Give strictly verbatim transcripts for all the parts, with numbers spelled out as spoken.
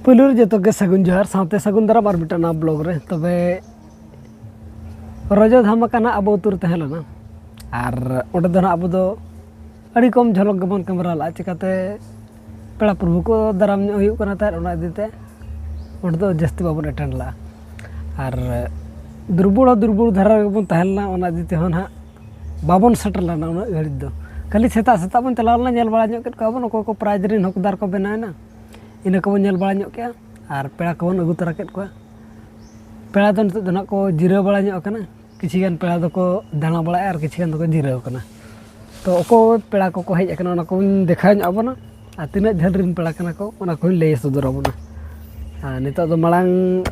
ᱯᱩᱭᱞᱩ ᱨᱮ ᱡᱚᱛᱚ ᱜᱮ ᱥᱟᱹᱜᱩᱱ ᱡᱚᱦᱟᱨ, ᱥᱟᱶᱛᱮ ᱥᱟᱹᱜᱩᱱ ᱫᱟᱨᱟᱢ ᱟᱨ ᱢᱤᱫᱴᱟᱝ ᱱᱟᱣᱟ ᱵᱞᱚᱜ ᱨᱮ᱾ ᱛᱚᱵᱮ ᱨᱚᱡᱚ ᱫᱷᱟᱢᱟᱠᱟ ᱱᱟᱜ ᱟᱵᱚ ᱟᱹᱛᱩ ᱨᱮ ᱛᱟᱦᱮᱸ ᱞᱮᱱᱟ, ᱟᱨ ᱚᱸᱰᱮ ᱫᱚ ᱱᱟᱜ ᱟᱵᱚ ᱫᱚ ᱟᱹᱰᱤ ᱠᱚᱢ ᱡᱷᱚᱞᱚᱠ ᱜᱮᱵᱚᱱ ᱠᱮᱢᱮᱨᱟ ᱞᱟᱜᱼᱟ, ᱪᱤᱠᱟᱛᱮ ᱯᱮᱲᱟ ᱯᱨᱚᱵᱷᱩ ᱠᱚ ᱫᱟᱨᱟᱢ ᱧᱚᱜ ᱦᱩᱭᱩᱜ ᱠᱟᱱᱟ ᱛᱟᱦᱮᱸᱫ, ᱚᱱᱟ ᱤᱫᱤ ᱛᱮ ᱚᱸᱰᱮ ᱫᱚ ᱡᱟᱹᱥᱛᱤ ᱵᱟᱵᱚᱱ ᱮᱴᱮᱱᱰ ᱞᱟᱜᱼᱟ᱾ ᱟᱨ ᱫᱩᱨᱵᱚᱲ ᱦᱚᱸ ᱫᱩᱨᱵᱚᱲ ᱫᱷᱟᱨᱟ ᱨᱮᱜᱮ ᱵᱚᱱ ᱛᱟᱦᱮᱸ ᱞᱮᱱᱟ, ᱚᱱᱟ ᱤᱫᱤ ᱛᱮᱦᱚᱸ ᱱᱟᱦᱟᱜ ᱵᱟᱵᱚᱱ ᱥᱮᱴᱮᱨ ᱞᱮᱱᱟ ᱩᱱᱟᱹᱜ ᱜᱷᱟᱹᱲᱤᱡ ᱫᱚ᱾ ᱠᱷᱟᱹᱞᱤ ᱥᱮᱛᱟᱜ ᱥᱮᱛᱟᱜ ᱵᱚᱱ ᱪᱟᱞᱟᱣ ᱞᱮᱱᱟ, ᱧᱮᱞ ᱵᱟᱲᱟ ᱧᱚᱜ ᱠᱮᱫ ᱠᱚᱣᱟ ᱵᱚᱱ, ᱚᱠᱚᱭ ᱠᱚ ᱯᱨᱟᱭᱤᱡᱽ ᱨᱮᱱ ᱦᱚᱠᱫᱟᱨ ᱠᱚ ᱵᱮᱱᱟᱣ ᱮᱱᱟ, ᱤᱱᱟᱹ ᱠᱚᱵᱚᱱ ᱧᱮᱞ ᱵᱟᱲᱟ ᱧᱚᱜ ᱠᱮᱜᱼᱟ ᱟᱨ ᱯᱮᱲᱟ ᱠᱚᱵᱚᱱ ᱟᱹᱜᱩ ᱛᱚᱨᱟ ᱠᱮᱫ ᱠᱚᱣᱟ᱾ ᱯᱮᱲᱟ ᱫᱚ ᱱᱤᱛᱚᱜ ᱫᱚ ᱱᱟᱦᱟᱜ ᱠᱚ ᱡᱤᱨᱟᱹᱣ ᱵᱟᱲᱟ ᱧᱚᱜ ᱟᱠᱟᱱᱟ, ᱠᱤᱪᱷᱤ ᱜᱟᱱ ᱯᱮᱲᱟ ᱫᱚᱠᱚ ᱫᱟᱬᱟ ᱵᱟᱲᱟᱭᱟ ᱟᱨ ᱠᱤᱪᱷᱤ ᱜᱟᱱ ᱫᱚᱠᱚ ᱡᱤᱨᱟᱹᱣ ᱟᱠᱟᱱᱟ᱾ ᱛᱚ ᱚᱠᱚᱭ ᱯᱮᱲᱟ ᱠᱚᱠᱚ ᱦᱮᱡ ᱟᱠᱟᱱᱟ, ᱚᱱᱟ ᱠᱚᱧ ᱫᱮᱠᱷᱟᱣ ᱧᱚᱜ ᱟᱵᱚᱱᱟ, ᱟᱨ ᱛᱤᱱᱟᱹᱜ ᱡᱷᱟᱹᱞ ᱨᱮᱱ ᱯᱮᱲᱟ ᱠᱟᱱᱟ ᱠᱚ, ᱚᱱᱟ ᱠᱚᱧ ᱞᱟᱹᱭ ᱥᱚᱫᱚᱨ ᱟᱵᱚᱱᱟ᱾ ᱟᱨ ᱱᱤᱛᱚᱜ ᱫᱚ ᱢᱟᱲᱟᱝ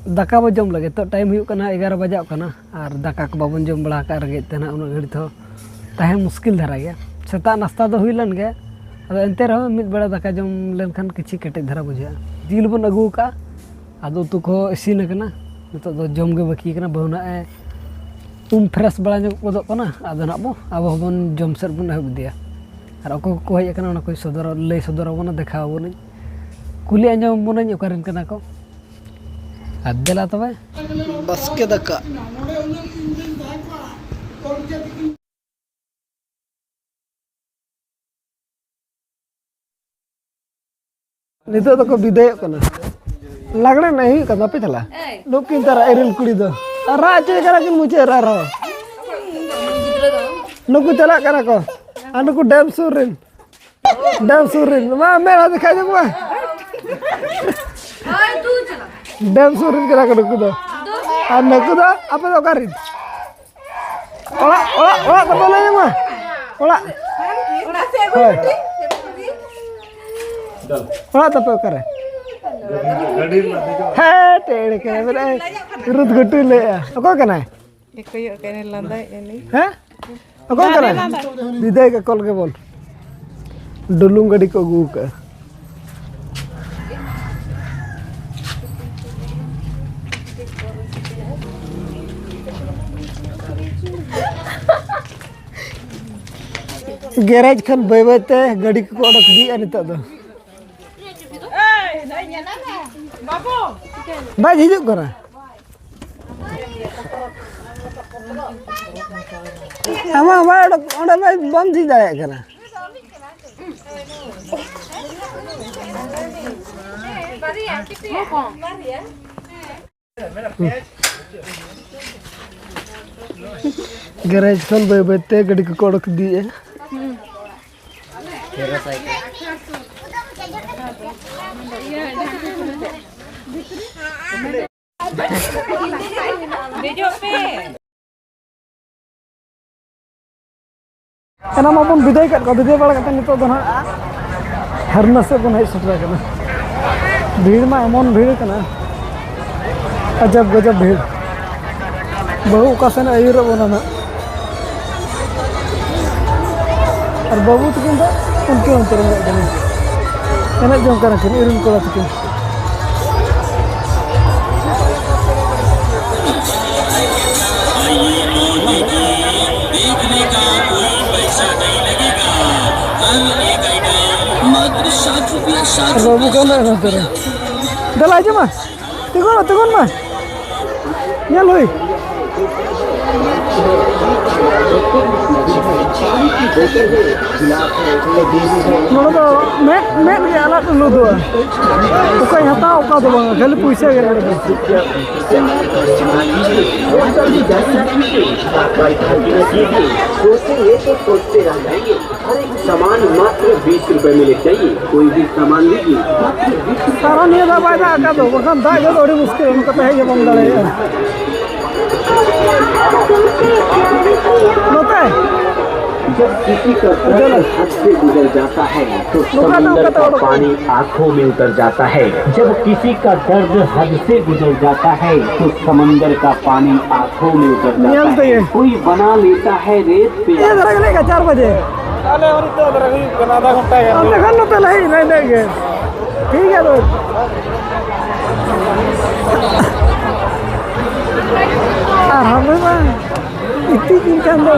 ᱫᱟᱠᱟ ᱵᱚ ᱡᱚᱢ ᱞᱟᱹᱜᱤᱫ᱾ ᱛᱚ ᱴᱟᱭᱤᱢ ᱦᱩᱭᱩᱜ ᱠᱟᱱᱟ ᱮᱜᱟᱨᱚ ᱵᱟᱡᱟᱜ ᱠᱟᱱᱟ, ᱟᱨ ᱫᱟᱠᱟ ᱠᱚ ᱵᱟᱵᱚᱱ ᱡᱚᱢ ᱵᱟᱲᱟ ᱟᱠᱟᱫ ᱨᱮᱸᱜᱮᱡ ᱛᱮ ᱱᱟᱦᱟᱜ ᱩᱱᱟᱹᱜ ᱜᱷᱟᱹᱲᱤᱡ ᱫᱚ ᱛᱟᱦᱮᱸ ᱢᱩᱥᱠᱤᱞ ᱫᱷᱟᱨᱟ ᱜᱮᱭᱟ᱾ ᱥᱮᱛᱟᱜ ᱱᱟᱥᱛᱟ ᱫᱚ ᱦᱩᱭ ᱞᱮᱱ ᱜᱮᱭᱟ, ᱟᱫᱚ ᱮᱱᱛᱮ ᱨᱮᱦᱚᱸ ᱢᱤᱫ ᱵᱮᱲᱟ ᱫᱟᱠᱟ ᱡᱚᱢ ᱞᱮᱱᱠᱷᱟᱱ ᱠᱤᱪᱷᱤ ᱠᱮᱴᱮᱡ ᱫᱷᱟᱨᱟ ᱵᱩᱡᱷᱟᱹᱜᱼᱟ᱾ ᱡᱤᱞ ᱵᱚᱱ ᱟᱹᱜᱩ ᱟᱠᱟᱫᱼᱟ, ᱟᱫᱚ ᱩᱛᱩ ᱠᱚᱦᱚᱸ ᱤᱥᱤᱱ ᱟᱠᱟᱱᱟ, ᱱᱤᱛᱚᱜ ᱫᱚ ᱡᱚᱢ ᱜᱮ ᱵᱟᱹᱠᱤ ᱠᱟᱱᱟ᱾ ᱵᱟᱹᱦᱩ ᱱᱟᱜ ᱮ ᱩᱢ ᱯᱷᱨᱮᱥ ᱵᱟᱲᱟ ᱧᱚᱜ ᱜᱚᱫᱚᱜ ᱠᱟᱱᱟ, ᱟᱫᱚ ᱱᱟᱜ ᱵᱚ, ᱟᱵᱚ ᱦᱚᱸᱵᱚᱱ ᱡᱚᱢ ᱥᱮᱫ ᱵᱚᱱ ᱮᱦᱚᱵ ᱤᱫᱤᱭᱟ᱾ ᱟᱨ ᱚᱠᱚᱭ ᱠᱚᱠᱚ ᱦᱮᱡ ᱟᱠᱟᱱᱟ, ᱚᱱᱟ ᱠᱚᱧ ᱥᱚᱫᱚᱨ, ᱞᱟᱹᱭ ᱥᱚᱫᱚᱨ ᱟᱵᱚᱱᱟ, ᱫᱮᱠᱷᱟᱣ ᱟᱵᱚᱱᱟᱹᱧ, ᱠᱩᱞᱤ ᱟᱸᱡᱚᱢ ᱟᱵᱚᱱᱟᱹᱧ ᱚᱠᱟ ᱨᱮᱱ ᱠᱟᱱᱟ ᱠᱚ᱾ ᱟᱨ ᱫᱮᱞᱟ ᱛᱚᱵᱮ᱾ ᱵᱟᱥᱠᱮ ᱫᱟᱠᱟ᱾ ᱱᱤᱛᱚᱜ ᱫᱚᱠᱚ ᱵᱤᱫᱟᱹᱭᱚᱜ ᱠᱟᱱᱟ᱾ ᱞᱟᱜᱽᱲᱮ ᱮᱱᱮᱡ ᱦᱩᱭᱩᱜ ᱠᱟᱱᱟ, ᱵᱟᱯᱮ ᱪᱟᱞᱟᱜᱼᱟ? ᱱᱩᱠᱤᱱ ᱛᱟᱨᱟ ᱤᱨᱤᱞ ᱠᱩᱲᱤ ᱫᱚ᱾ ᱟᱨ ᱨᱟᱜ ᱦᱚᱪᱚᱭ ᱠᱟᱱᱟ ᱠᱤᱱ ᱢᱩᱪᱟᱹᱫ ᱨᱮ ᱟᱨᱦᱚᱸ᱾ ᱱᱩᱠᱩ ᱪᱟᱞᱟᱜ ᱠᱟᱱᱟ ᱠᱚ᱾ ᱟᱨ ᱱᱩᱠᱩ ᱰᱮᱢ ᱥᱩᱨ ᱨᱮᱱ᱾ ᱰᱮᱢ ᱥᱩᱨ ᱨᱮᱱ᱾ ᱢᱟ, ᱢᱮᱫ ᱦᱟᱸ ᱫᱮᱠᱷᱟᱭ ᱫᱚ ᱢᱟ᱾ ᱰᱮᱢ ᱥᱩᱨ ᱨᱮᱱ ᱠᱟᱱᱟ ᱠᱚ ᱱᱩᱠᱩ ᱫᱚ᱾ ᱟᱨ ᱱᱩᱠᱩ ᱫᱚ ᱟᱯᱮ ᱫᱚ ᱚᱠᱟ ᱨᱮᱱ? ᱚᱲᱟᱜ, ᱚᱲᱟᱜ, ᱚᱲᱟᱜ ᱛᱟᱯᱮ ᱞᱟᱹᱭ ᱢᱟ᱾ ᱚᱲᱟᱜ᱾ ᱦᱳᱭ᱾ ᱚᱲᱟᱜ ᱛᱟᱯᱮ ᱚᱠᱟᱨᱮ? ᱦᱮᱸ, ᱴᱮᱲᱮ ᱠᱟᱱᱟ, ᱢᱮᱱᱟᱭ ᱨᱩᱛ ᱜᱷᱩᱴᱩᱭ ᱞᱟᱹᱭᱮᱜᱼᱟ᱾ ᱚᱠᱚᱭ ᱠᱟᱱᱟᱭ? ᱮ ᱠᱚᱭᱚᱜ ᱠᱟᱱᱟᱭ, ᱞᱟᱸᱫᱟᱭᱮᱫ ᱟᱹᱱᱤᱡ᱾ ᱦᱮᱸ? ᱚᱠᱚᱭ ᱠᱟᱱᱟᱭ? ᱵᱤᱫᱟᱹᱭ ᱠᱟᱠᱚᱞ ᱜᱮᱵᱚᱱ᱾ ᱰᱩᱞᱩᱝ ᱜᱟᱹᱰᱤ ᱠᱚ ᱟᱹᱜᱩ ᱟᱠᱟᱫᱼᱟ᱾ ᱜᱮᱨᱮᱡᱽ ᱠᱷᱚᱱ ᱵᱟᱹᱭ ᱵᱟᱹᱭ ᱛᱮ ᱜᱟᱹᱰᱤ ᱠᱚᱠᱚ ᱚᱰᱚᱠ ᱤᱫᱤᱭᱮᱫᱼᱟ ᱱᱤᱛᱚᱜ ᱫᱚ᱾ ᱵᱟᱭ ᱦᱤᱡᱩᱜ ᱠᱟᱱᱟ᱾ ᱟᱢᱟᱜ ᱵᱟᱭ ᱚᱰᱚᱠ, ᱚᱸᱰᱮ ᱵᱟᱭ, ᱵᱟᱢ ᱡᱷᱤᱡ ᱫᱟᱲᱮᱭᱟᱜ ᱠᱟᱱᱟ᱾ ᱜᱮᱨᱮᱡᱽ ᱠᱷᱚᱱ ᱵᱟᱹᱭ ᱵᱟᱹᱭ ᱛᱮ ᱜᱟᱹᱰᱤ ᱠᱚᱠᱚ ᱚᱰᱚᱠ ᱤᱫᱤᱭᱮᱫᱼᱟ᱾ ᱫᱮᱡᱚᱜ ᱯᱮ᱾ ᱮᱱᱟᱝ ᱢᱟᱵᱚᱱ ᱵᱤᱫᱟᱹᱭ ᱠᱮᱫ ᱠᱚᱣᱟ, ᱵᱤᱫᱟᱹᱭ ᱵᱟᱲᱟ ᱠᱟᱛᱮ ᱱᱤᱛᱚᱜ ᱫᱚ ᱱᱟᱦᱟᱜ ᱦᱟᱨᱱᱟ ᱥᱮᱫ ᱵᱚᱱ ᱦᱮᱡ ᱥᱮᱴᱮᱨ ᱟᱠᱟᱱᱟ᱾ ᱵᱷᱤᱲ ᱢᱟ ᱮᱢᱚᱱ ᱵᱷᱤᱲ ᱠᱟᱱᱟ, ᱟᱡᱟᱵ ᱜᱟᱡᱟᱵ ᱵᱷᱤᱲ᱾ ᱵᱟᱹᱦᱩ ᱚᱠᱟ ᱥᱮᱱ ᱮ ᱟᱹᱭᱩᱨᱮᱫ ᱵᱚᱱᱟ ᱱᱟᱦᱟᱜ᱾ ᱟᱨ ᱵᱟᱹᱵᱩ ᱛᱟᱹᱠᱤᱱ ᱫᱚ ᱩᱱᱠᱤᱱ ᱚᱱᱛᱮ ᱨᱮ ᱢᱮᱱᱟᱜ ᱠᱤᱱᱟ, ᱮᱱᱮᱡ ᱡᱚᱝ ᱠᱟᱱᱟ ᱠᱤᱱ ᱤᱨᱤᱞ ᱠᱚᱲᱟ ᱛᱟᱹᱠᱤᱱ᱾ ᱵᱟᱹᱵᱩ ᱠᱟᱱ ᱫᱚ ᱱᱚᱛᱮ ᱨᱮ᱾ ᱫᱮᱞᱟ, ᱦᱤᱡᱩᱜ ᱢᱟ᱾ ᱛᱤᱸᱜᱩᱱ ᱢᱮ, ᱛᱤᱸᱜᱩᱱ ᱢᱮ᱾ ᱧᱮᱞ ᱦᱩᱭ᱾ ᱱᱚᱰᱮ ᱫᱚ ᱢᱮᱫ, ᱢᱮᱫ ᱜᱮ ᱟᱞᱟᱫ ᱞᱩᱫᱩᱜᱼᱟ᱾ ᱚᱠᱚᱭ ᱦᱟᱛᱟᱣ, ᱚᱠᱟ ᱫᱚ ᱵᱟᱝᱟ, ᱠᱷᱟᱹᱞᱤ ᱯᱩᱭᱥᱟᱹ ᱜᱮ ᱱᱚᱰᱮ ᱫᱚ᱾ हर एक सामान मात्र बीस रुपए में ले जाइए। कोई भी सामान लीजिए, मात्र बीस रुपए। ᱟᱨᱦᱚᱸ ᱱᱤᱭᱟᱹ ᱫᱷᱟᱣ ᱵᱟᱭ ᱫᱟᱜ ᱟᱠᱟᱫ ᱫᱚ, ᱵᱟᱠᱷᱟᱱ ᱫᱟᱜ ᱜᱮ ᱟᱹᱰᱤ ᱢᱩᱥᱠᱤᱞ, ᱚᱱᱠᱟ ᱛᱮ ᱦᱮᱡ ᱦᱚᱸ ᱵᱟᱢ ᱫᱟᱲᱮᱭᱟᱜᱼᱟ᱾ ᱱᱚᱛᱮ? जब किसी का दर्द हद से गुजर जाता है, तो समंदर का पानी आंखों में उतर जाता है। जब किसी का दर्द हद से गुजर जाता है, तो समंदर का पानी आंखों में उतर जाता है। कोई बना लेता है रेत पे। ये जरा लेगा चार बजे। ᱟᱞᱮ ᱦᱚᱸ ᱱᱤᱛᱚᱜ ᱫᱷᱟᱨᱟ ᱦᱩᱭᱩᱜ ᱠᱟᱱᱟ, ᱟᱫᱷᱟ ᱜᱷᱚᱱᱴᱟ ᱜᱟᱱ ᱟᱞᱮ ᱦᱩᱭᱩᱜ ᱠᱷᱟᱱ ᱱᱚᱛᱮ ᱞᱮ ᱦᱮᱡ ᱮᱱᱟ, ᱤᱱᱟᱹᱜ ᱜᱮ᱾ ᱴᱷᱤᱠ ᱜᱮᱭᱟ ᱛᱚᱵᱮ᱾ ᱟᱨ ᱦᱟᱱᱮ ᱢᱟ ᱤᱛᱤᱡ ᱮᱱ ᱠᱷᱟᱱ ᱫᱚ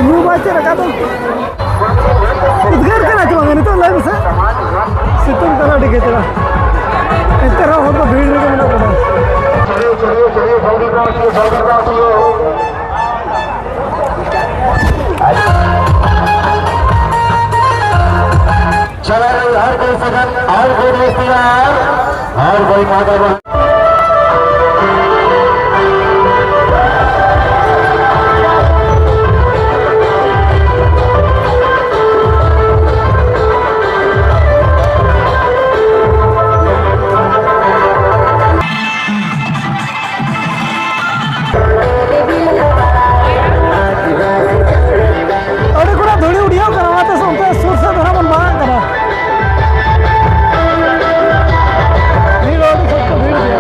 ᱧᱩ ᱵᱟᱭ ᱪᱮᱫ ᱟᱠᱟᱫ ᱫᱚ᱾ ᱩᱫᱽᱜᱟᱹᱨ ᱠᱟᱱᱟ ᱪᱮ ᱵᱟᱝ ᱱᱤᱛᱚᱜ? ᱞᱟᱹᱭ ᱢᱮᱥᱮ᱾ ᱥᱤᱛᱩᱝ ᱠᱟᱱᱟ ᱟᱹᱰᱤ ᱠᱟᱡᱟᱠ᱾ ᱮᱱᱛᱮ ᱨᱮᱦᱚᱸ ᱦᱚᱲ ᱫᱚ ᱵᱷᱤᱲ ᱨᱮᱜᱮ ᱢᱮᱱᱟᱜ ᱵᱚᱱᱟ᱾ चलो भाई, हर कोई सजन, हर कोई दोस्त यार, हर कोई माता बहन। ᱟᱹᱰᱤ ᱠᱚᱲᱟ ᱫᱷᱩᱲᱤ ᱩᱰᱤᱭᱟᱹᱣ ᱠᱟᱱᱟ, ᱚᱱᱟᱛᱮ ᱚᱱᱛᱮ ᱥᱩᱨ ᱥᱮᱫ ᱫᱷᱟᱨᱟ ᱵᱚᱱ ᱢᱟᱲᱟᱝ ᱠᱟᱱᱟ᱾ ᱵᱷᱤᱲ ᱟᱹᱰᱤ ᱥᱚᱠᱛᱚ ᱵᱷᱤᱲ ᱜᱮᱭᱟ᱾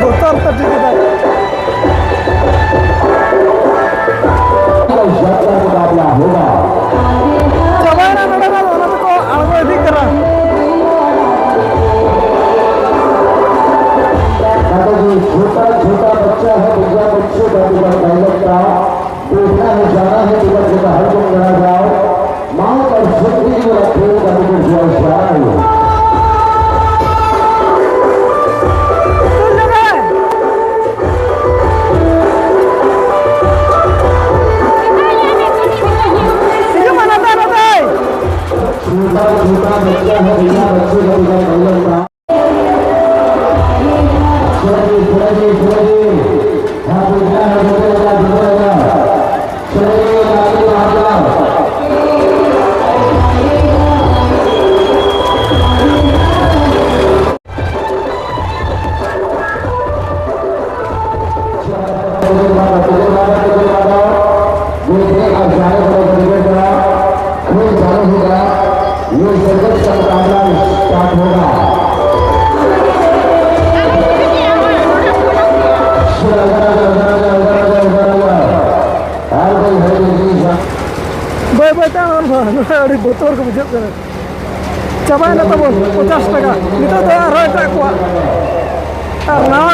ᱵᱚᱛᱚᱨ ᱛᱮ ᱴᱷᱤᱠ ᱮᱫᱟᱭ᱾ ᱪᱟᱵᱟᱭᱮᱱᱟ ᱱᱚᱰᱮ ᱫᱚ, ᱚᱱᱟ ᱛᱮᱠᱚ ᱟᱬᱜᱚ ᱤᱫᱤᱜ ᱠᱟᱱᱟ᱾ छोटा छोटा बच्चा है भैया, बच्चे का टिकट नहीं लगता। देखना है, जाना है, टिकट निकाल के चला जाओ। माँ और शक्ति की तरफ से कभी को दिया जाए। छोटा छोटा बच्चा है भैया, बच्चे का टिकट नहीं लगता। ये सर्कस का मुकाबला स्टार्ट होगा। ᱵᱟᱹᱭ ᱵᱟᱹᱭ ᱛᱮ ᱟᱬᱜᱚᱱ ᱢᱟ, ᱱᱚᱰᱮ ᱟᱹᱰᱤ ᱵᱚᱛᱚᱨ ᱜᱮ ᱵᱩᱡᱷᱟᱹᱜ ᱠᱟᱱᱟ᱾ ᱪᱟᱵᱟᱭᱮᱱᱟ ᱛᱟᱵᱚᱱ ᱯᱚᱪᱟᱥ ᱴᱟᱠᱟ᱾ ᱱᱤᱛᱚᱜ ᱫᱚ ᱟᱨᱦᱚᱸ ᱮᱴᱟᱜ ᱠᱚᱣᱟᱜ᱾ ᱟᱨ ᱱᱟᱣᱟ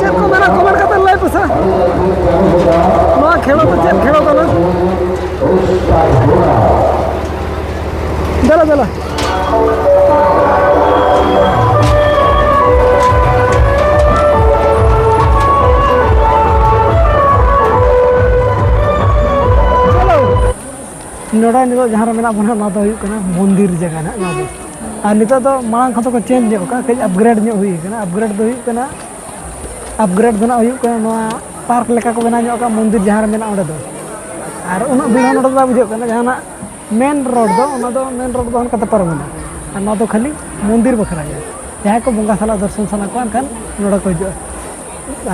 ᱪᱮᱫ ᱠᱚ ᱢᱮᱱᱟ, ᱠᱚᱢᱮᱱᱴ ᱠᱟᱛᱮ ᱞᱟᱹᱭ ᱯᱮᱥᱮ᱾ ᱱᱚᱣᱟ ᱠᱷᱮᱞᱳ ᱫᱚ ᱪᱮᱫ ᱠᱷᱮᱞᱳ ᱠᱟᱱᱟ? ᱫᱮᱞᱟ, ᱫᱮᱞᱟ᱾ ᱪᱚᱞᱚ᱾ ᱱᱚᱰᱮ ᱱᱤᱛᱚᱜ ᱡᱟᱦᱟᱸ ᱨᱮ ᱢᱮᱱᱟᱜ ᱵᱚᱱᱟ, ᱱᱚᱣᱟ ᱫᱚ ᱦᱩᱭᱩᱜ ᱠᱟᱱᱟ ᱢᱚᱱᱫᱤᱨ ᱡᱟᱭᱜᱟ ᱱᱟᱦᱟᱜ ᱱᱚᱣᱟ ᱫᱚ᱾ ᱟᱨ ᱱᱤᱛᱚᱜ ᱫᱚ ᱢᱟᱲᱟᱝ ᱠᱷᱚᱱ ᱫᱚᱠᱚ ᱪᱮᱧᱡᱽ ᱧᱚᱜ ᱠᱟᱜᱼᱟ, ᱠᱟᱹᱡ ᱟᱯᱜᱨᱮᱰ ᱧᱚᱜ ᱦᱩᱭ ᱠᱟᱱᱟ᱾ ᱟᱯᱜᱨᱮᱰ ᱫᱚ ᱦᱩᱭᱩᱜ ᱠᱟᱱᱟ, ᱟᱯᱜᱨᱮᱰ ᱫᱚ ᱱᱟᱜ ᱦᱩᱭᱩᱜ ᱠᱟᱱᱟ ᱱᱚᱣᱟ ᱯᱟᱨᱠ ᱞᱮᱠᱟ ᱠᱚ ᱵᱮᱱᱟᱣ ᱧᱚᱜ ᱠᱟᱜᱼᱟ ᱢᱚᱱᱫᱤᱨ ᱡᱟᱦᱟᱸ ᱨᱮ ᱢᱮᱱᱟᱜᱼᱟ ᱚᱸᱰᱮ ᱫᱚ᱾ ᱟᱨ ᱩᱱᱟᱹᱜ ᱵᱷᱤᱲ ᱦᱚᱸ ᱱᱚᱰᱮ ᱫᱚ ᱵᱟᱭ ᱵᱩᱡᱷᱟᱹᱜ ᱠᱟᱱᱟ, ᱡᱟᱦᱟᱱᱟᱜ ᱢᱮᱱ ᱨᱳᱰ ᱫᱚ, ᱚᱱᱟ ᱫᱚ ᱢᱮᱱ ᱨᱳᱰ ᱫᱚ ᱚᱱᱠᱟᱛᱮ ᱯᱟᱨᱚᱢᱮᱱᱟ᱾ ᱟᱨ ᱱᱚᱣᱟ ᱫᱚ ᱠᱷᱟᱹᱞᱤ ᱢᱚᱱᱫᱤᱨ ᱵᱟᱠᱷᱨᱟ ᱜᱮ᱾ ᱡᱟᱦᱟᱸᱭ ᱠᱚ ᱵᱚᱸᱜᱟ ᱥᱟᱞᱟᱜ ᱫᱚᱨᱥᱚᱱ ᱥᱟᱱᱟ ᱠᱚᱣᱟ, ᱮᱱᱠᱷᱟᱱ ᱱᱚᱰᱮ ᱠᱚ ᱦᱤᱡᱩᱜᱼᱟ᱾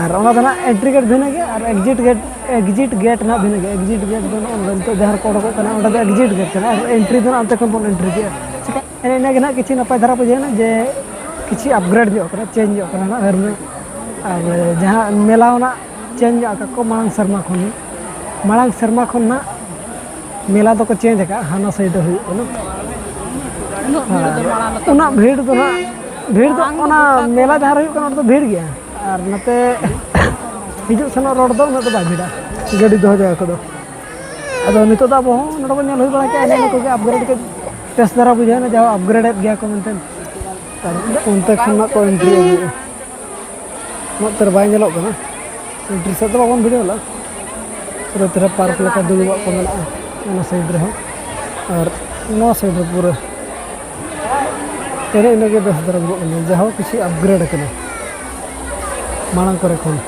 ᱟᱨ ᱚᱱᱟ ᱫᱚ ᱱᱟᱜ ᱮᱱᱴᱨᱤ ᱜᱮᱴ ᱵᱷᱤᱱᱟᱹ ᱜᱮᱭᱟ ᱟᱨ ᱮᱠᱡᱤᱴ ᱜᱮᱴ, ᱮᱠᱡᱤᱴ ᱜᱮᱴ ᱱᱟᱜ ᱵᱷᱤᱱᱟᱹ ᱜᱮᱭᱟ᱾ ᱮᱠᱡᱤᱴ ᱜᱮᱴ ᱫᱚ ᱱᱚᱜᱼᱚ ᱱᱚᱰᱮ ᱱᱤᱛᱚᱜ ᱡᱟᱦᱟᱸ ᱨᱮᱠᱚ ᱚᱰᱚᱠᱚᱜ ᱠᱟᱱᱟ, ᱚᱸᱰᱮ ᱫᱚ ᱮᱠᱡᱤᱴ ᱜᱮᱴ ᱠᱟᱱᱟ, ᱟᱨ ᱮᱱᱴᱨᱤ ᱫᱚ ᱱᱟᱜ ᱚᱱᱛᱮ ᱠᱷᱚᱱ ᱵᱚᱱ ᱮᱱᱴᱨᱤ ᱠᱮᱜᱼᱟ᱾ ᱪᱤᱠᱟ ᱮᱱᱮ ᱤᱱᱟᱹᱜᱮ ᱱᱟᱜ ᱠᱤᱪᱷᱩ ᱱᱟᱯᱟᱭ ᱫᱷᱟᱨᱟ ᱵᱩᱡᱷᱟᱹᱣᱮᱱᱟ ᱡᱮ ᱠᱤᱪᱷᱤ ᱟᱯᱜᱨᱮᱰ ᱧᱚᱜ ᱠᱟᱱᱟ, ᱪᱮᱧᱡᱽ ᱧᱚᱜ ᱠᱟᱱᱟ ᱱᱟᱜ ᱦᱟᱹᱨᱱᱟᱹ᱾ ᱟᱨ ᱡᱟᱦᱟᱸ ᱢᱮᱞᱟ ᱱᱟᱜ ᱪᱮᱧᱡᱽ ᱧᱚᱜ ᱟᱠᱟᱫ ᱠᱚ ᱢᱟᱲᱟᱝ ᱥᱮᱨᱢᱟ ᱠᱷᱚᱱ, ᱢᱟᱲᱟᱝ ᱥᱮᱨᱢᱟ ᱠᱷᱚᱱ ᱱᱟᱜ ᱢᱮᱞᱟ ᱫᱚᱠᱚ ᱪᱮᱧᱡᱽ ᱟᱠᱟᱫᱼᱟ, ᱦᱟᱱᱟ ᱥᱟᱭᱤᱰ ᱨᱮ ᱦᱩᱭᱩᱜ ᱠᱟᱱᱟ᱾ ᱩᱱᱟᱹᱜ ᱵᱷᱤᱲ ᱫᱚ ᱟᱨ ᱢᱟᱲᱟᱝ ᱞᱮᱠᱟ ᱩᱱᱟᱹᱜ ᱵᱷᱤᱲ ᱫᱚ ᱱᱟᱜ, ᱵᱷᱤᱲ ᱫᱚ ᱢᱟᱲᱟᱝ ᱫᱚ ᱚᱱᱟ ᱜᱚᱴᱟ ᱠᱚ ᱢᱮᱞᱟ ᱡᱟᱦᱟᱸ ᱨᱮ ᱦᱩᱭᱩᱜ ᱠᱟᱱᱟ ᱚᱸᱰᱮ ᱫᱚ ᱵᱷᱤᱲ ᱜᱮᱭᱟ, ᱟᱨ ᱱᱚᱛᱮ ᱦᱤᱡᱩᱜ ᱥᱮᱱᱚᱜ ᱨᱳᱰ ᱫᱚ ᱩᱱᱟᱹᱜ ᱫᱚ ᱵᱟᱭ ᱵᱷᱤᱲᱟ ᱜᱟᱹᱰᱤ ᱫᱚᱦᱚ ᱡᱟᱭᱜᱟ ᱠᱚᱫᱚ᱾ ᱟᱫᱚ ᱱᱤᱛᱚᱜ ᱫᱚ ᱟᱵᱚ ᱦᱚᱸ ᱱᱚᱰᱮ ᱵᱚᱱ ᱧᱮᱞ ᱦᱩᱭ ᱵᱟᱲᱟ ᱠᱮᱫᱼᱟ, ᱱᱤᱭᱟᱹ ᱠᱚᱜᱮ ᱟᱯᱜᱨᱮᱰ ᱠᱟᱹᱡ ᱵᱮᱥ ᱫᱷᱟᱨᱟ ᱵᱩᱡᱷᱟᱹᱣ ᱮᱱᱟ, ᱡᱟᱦᱟᱸ ᱟᱯᱜᱨᱮᱰ ᱮᱫ ᱜᱮᱭᱟ ᱠᱚ ᱢᱮᱱᱛᱮ᱾ ᱟᱨ ᱚᱱᱛᱮ ᱠᱷᱚᱱ ᱱᱟᱜ ᱠᱚ ᱮᱱᱴᱨᱤ ᱟᱹᱜᱩᱭᱮᱫᱼᱟ᱾ ᱩᱱᱟᱹᱜ ᱩᱛᱟᱹᱨ ᱵᱟᱭ ᱧᱮᱞᱚᱜ ᱠᱟᱱᱟ, ᱮᱱᱴᱨᱤ ᱥᱮᱫ ᱫᱚ ᱵᱟᱵᱚᱱ ᱵᱷᱤᱲᱟᱹᱣ ᱞᱮᱫᱼᱟ᱾ ᱯᱩᱨᱟᱹ ᱛᱮᱨᱟ ᱯᱟᱨᱠ ᱞᱮᱠᱟ ᱫᱩᱲᱩᱵᱟᱜ ᱠᱚ ᱢᱮᱱᱟᱜᱼᱟ ᱚᱱᱟ ᱥᱟᱭᱤᱰ ᱨᱮᱦᱚᱸ, ᱟᱨ ᱱᱚᱣᱟ ᱥᱟᱭᱤᱰ ᱨᱮ ᱯᱩᱨᱟᱹ ᱮᱱᱮ ᱤᱱᱟᱹᱜᱮ ᱵᱮᱥ ᱫᱷᱟᱨᱟ ᱧᱮᱞᱚᱜ ᱠᱟᱱᱟ, ᱡᱟᱦᱟᱸ ᱠᱤᱪᱷᱩ ᱟᱯᱜᱨᱮᱰ ᱟᱠᱟᱱᱟ ᱢᱟᱲᱟᱝ ᱠᱚᱨᱮ ᱠᱷᱚᱱ᱾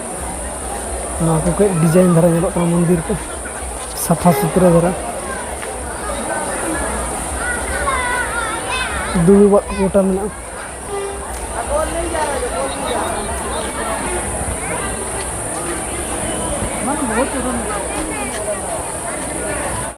ᱱᱚᱣᱟ ᱠᱚ ᱠᱟᱹᱡ ᱰᱤᱡᱟᱭᱤᱱ ᱫᱷᱟᱨᱟ ᱧᱮᱞᱚᱜ ᱠᱟᱱᱟ, ᱢᱚᱱᱫᱤᱨ ᱠᱚ ᱥᱟᱯᱷᱟ ᱥᱩᱛᱨᱟᱹ ᱫᱷᱟᱨᱟ, ᱫᱩᱲᱩᱵᱟᱜ ᱜᱚᱴᱟ ᱢᱮᱱᱟᱜᱼᱟ᱾